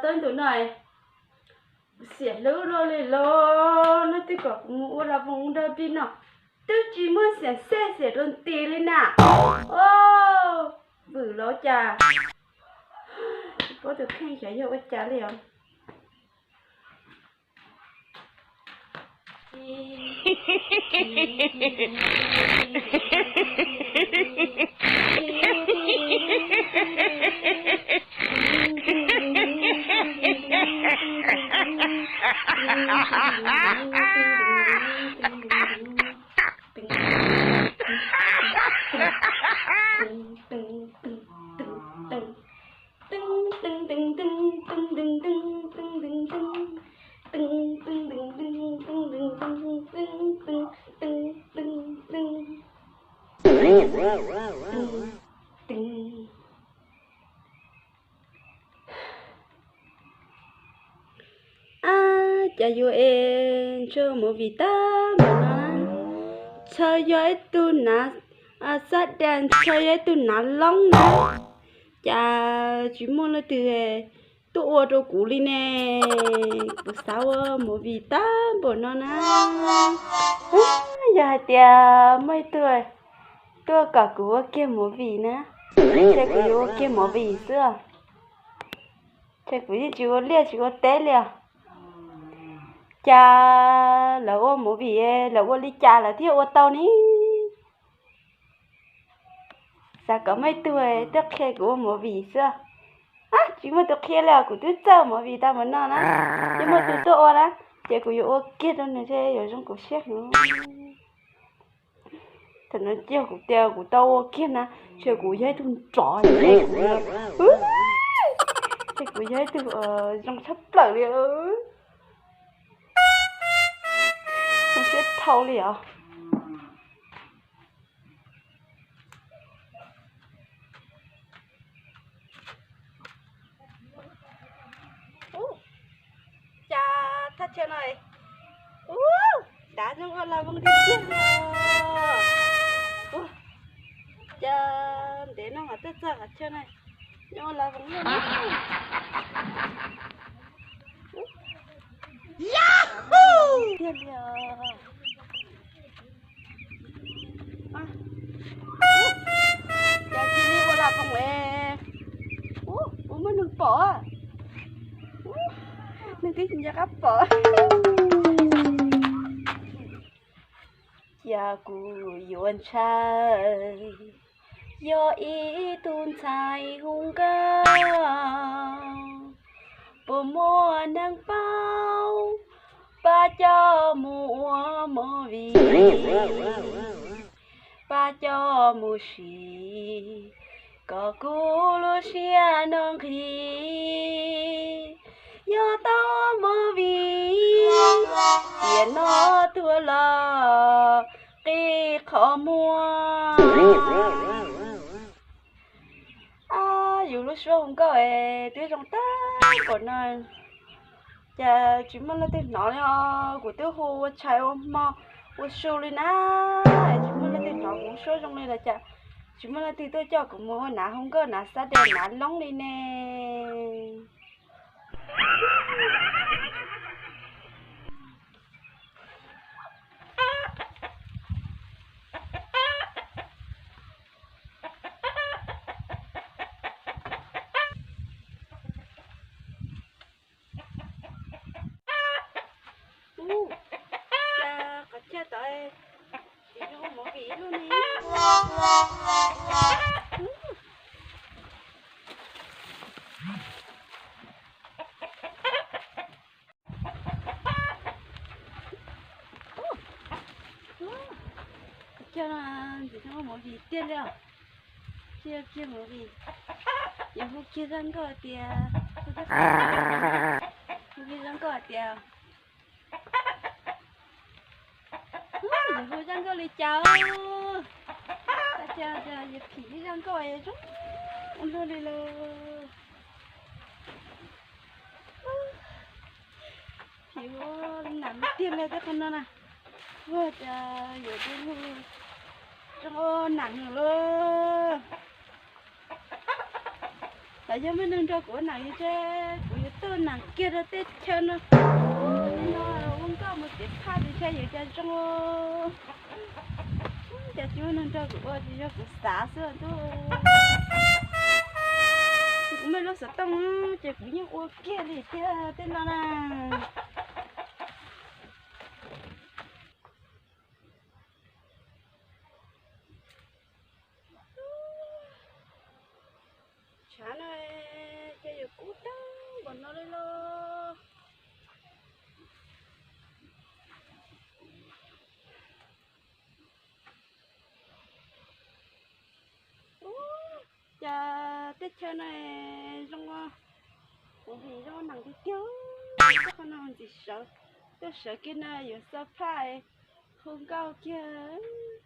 Tau tus no, xiam hlub luaj li los, no twb kom kuv mus ua las voos ua dog dig no, twb tsis muaj xiam xej xiam rau nti li na. Vwm los cas, tsis paub tus kheej xyov yog ua cas li os. Ab, cas yuav es ntshaw movie tag npaum no na. Ntshaw yog ib tug nav xab das, ntshaw yog ib tug nav loob na. Cas tsis muaj leej twg tuaj ua rau kuv li ne. Kuv xav ua movie tag npaum no na. Yog hais tias muaj ib tug tuaj kom kuv ua kiag movie na, ces kuv yuav ua kiag movie xwb. Ces kuv yeej tsis ua liaj tsis ua teb li os. Cas lawv ua movie lawv ua li cas lawv thiaj ua tau ne? Xav kom muaj ib tug tuaj qhia kuv ua movie xwb. Ab, tsis muaj tus qhia li os, kuv twb txawj ua movie tag npaum no na. Ces muaj tus tuaj ua na, ces kuv yuav ua kiag rau nws seb yuav zoo kuv siab heev. Thaum no ces kuv tias kuv tau ua kiag na, ces kuv yog ib tug nrov, ces kuv, ces kuv yog ib tug zoo tshaj plaws li. Zoo siab dhau li os. Ub, cas thaj chaw no, ub, dav zoo ua las voos tiag tiag li os. Ub, cas ntev no mas tuaj txog qhov chaw no, zoo ua las voos luaj na. Tiag li os. Cas cia li ua las voos es, ub, ua muaj neeg pom. Ub, neeg twb tsis nco qab pom. Cia kuv yuav ntshaw, yog ib tug ntxhais hu nkauj, puas muaj neeg paub, pab coj mus ua movie, pab coj mus siv, kom kuv lub siab no nqhis. Yog tau movie, tiam no tuaj los qi qhov muag. Ab, yus lub suab hu nkauj es twb zoo tag npaum no, cas tsis muaj leej twg hnov li os. Kuv twb hu ua tshais ua hmo ua su li na, tsis muaj leej twg hnov kuv lub suab zoo li los cas tsis muaj leej twg tuaj coj kuv mus ua nav hu nkauj, nav xab das, nav loob li ne. Ub, cas qhov chaw tod tsis zoo ua movie ib lub ne. Qhov chaw no tsis zoo ua movie tiag li os. Tsis yog kiag movie, yuav hu kiag zaj nkauj tias, hu kiag zaj nkauj tias, yuav hu zaj nkauj li cas? Cas yuav phim ib zaj nkauj zoo luaj li los. Phim ua nam tiag li tej qhov no na. Ua cas yuav zoo ua nam lawm. Los yog muaj neeg nrog kuv ua nam li seb kuv yuav Nees kiag rau teb chaws no, ua nkauj mus txiav phaj tsis ntshai yuav cas zoo. Cas tsis muaj neeg nrog kuv ua, tsis yog kuv xav xwb ntuj. Kuv muaj lub xov tooj ces kuv yeej ua kiag li thiab tej no na. Tshav no ces yuav kub tag npaum no li los. Ub, cas teb chaws no zoo, movie zoo nees tiag tiag. Txoj qhov no ntxim sawv, tuaj sawv kiag no yuav xa phaj, hu nkauj kiag,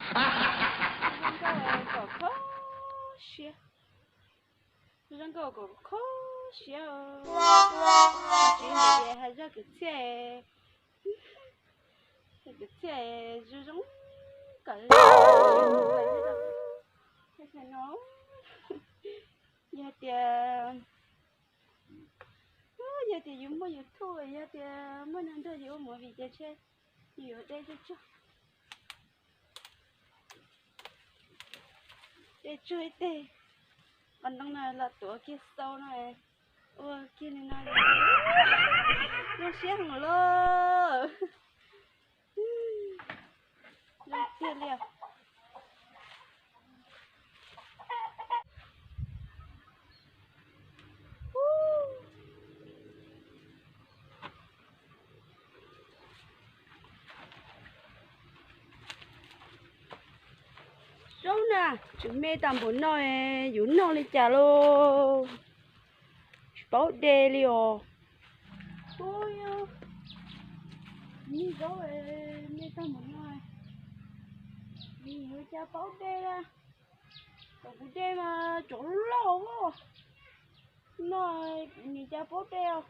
hu nkauj kom kho siab, zoo nkauj kom kho siab. Tsis hais tias hais zaj kwv txhiaj, kwv txhiaj zoo zoo kom no. Yog tias, yog tias yus muaj YouTube, yog tias muaj neeg nrog yus ua movie ces ntshe yus yuav de tsuag, de tsuag ib teg qos ntoo no los tuav kiag xau no, ua kiag li no, zoo siab heev lauj. Zoo tiag li. Zaub na, tseem me tag npaum no, yus noj li cas lauj? Tsis paub de li os. Ub, me zaub me tag npaum no, yus yuav cas paub de. Kom kuv de mas tsov loj loj no, kuv nim cas paub de os.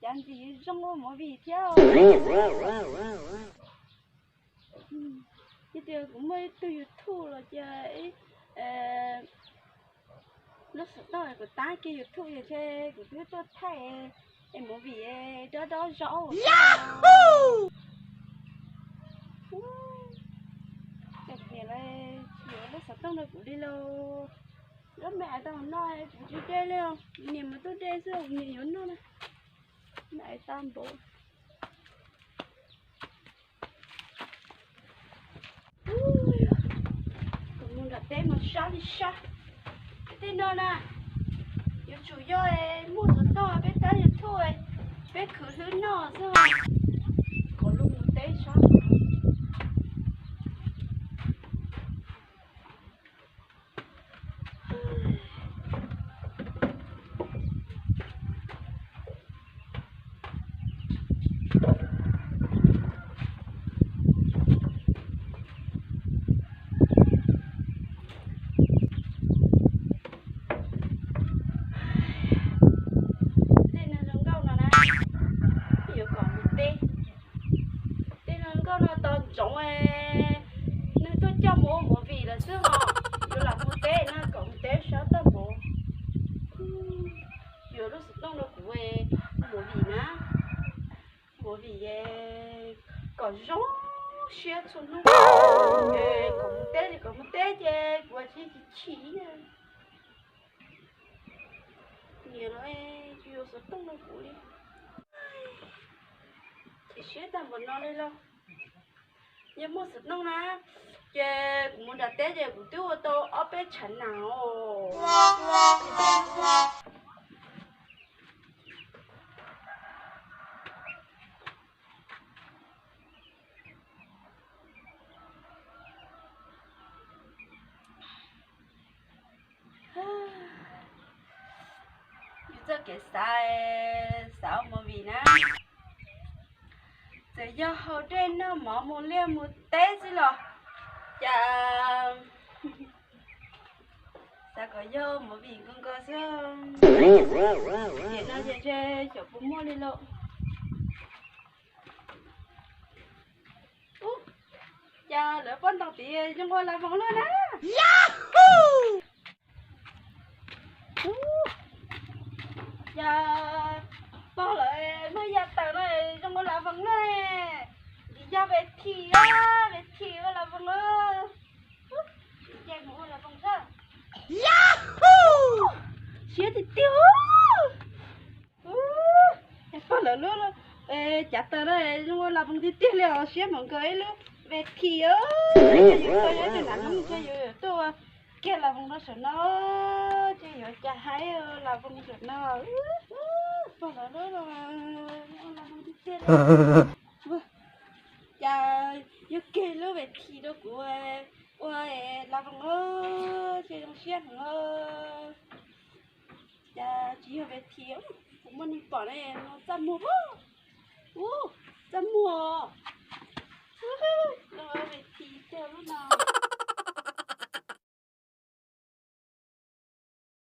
Cav ntxim zoo ua movie thiab. Yog tias kuv muaj ib tug YouTube los cia lub xov tooj kuv tab kiag YouTube yog ntshe kuv twb tuaj thaij es movie dob dob zaub. Cov niam lawv tsis yuav lub xov tooj rau kuv li lauj. Zaub me ais tau no kuv tsis de li os, kuv niam mas tuaj de xwb, kuv niam yuav noj na. Me ais tau npaum. Kuv mus nram teb mus sab li sab. Tej no na, yuav tsum yog muaj xov tooj peb tab YouTube, peb khwv hlwb noj xwb. Kuv lub mus teb sab. Tej no zoo nkauj no na, yuav kom mus teb. Tej no nkauj no tos ntsoov, nws tuaj coj mus ua movie lawm xwb os. Yuav lam mus teb no kom mus teb sab tag npaum. Yuav lub xov tooj rau kuv mus movie na, movie kom zoo siab txhua hnub. Kom mus teb li kom mus teb ces kuv tsis chim. Niam lawv tsis yuav xov tooj rau kuv li. Chim siab tag npaum no li los. Yog muaj xov tooj na, ces kuv mus nram teb ces kuv twb ua tau ob peb tshav nas os. Yus txoj kev xav, xav ua movie na, txawm yog haus dej noj mov mus liaj mus teb xwb los cas xav kom yog movie nkaus nkaus xwb. Tiam no ces ntshe xyov puas muaj li lauj. Ub, cas lawv pob ntoos tid zoo ua las voos luaj na. Yog pog lawv muaj yaj tawm no zoo ua Lav Voos na. Tsis yog Ves Thim, Ves Thim ua Lav Voos. Ces mus ua Lav Voos xwb. Siab tiag tiag. Pog lawv lub cav taws na zoo ua Lav Voos tiag tiag li os, siab npaum nkaus ib lub Ves Thim os. Yus tau yog ib tug nam hmoob ces yus yuav tuaj ua kiag Lav Voos rau saum no, ces yuav cas hais Lav Voos saum no. Pog lawv lub ua Lav Voos tiag tiag li. Cas yuav kiag lub Ves Thim rau kuv ua Lav Voos os, ces zoo siab heev os. Cas tsis yog Ves Thim, kuv muaj neeg pom ne, no txaj muag, ub, txaj muag, no Ves Thim tiag lub no.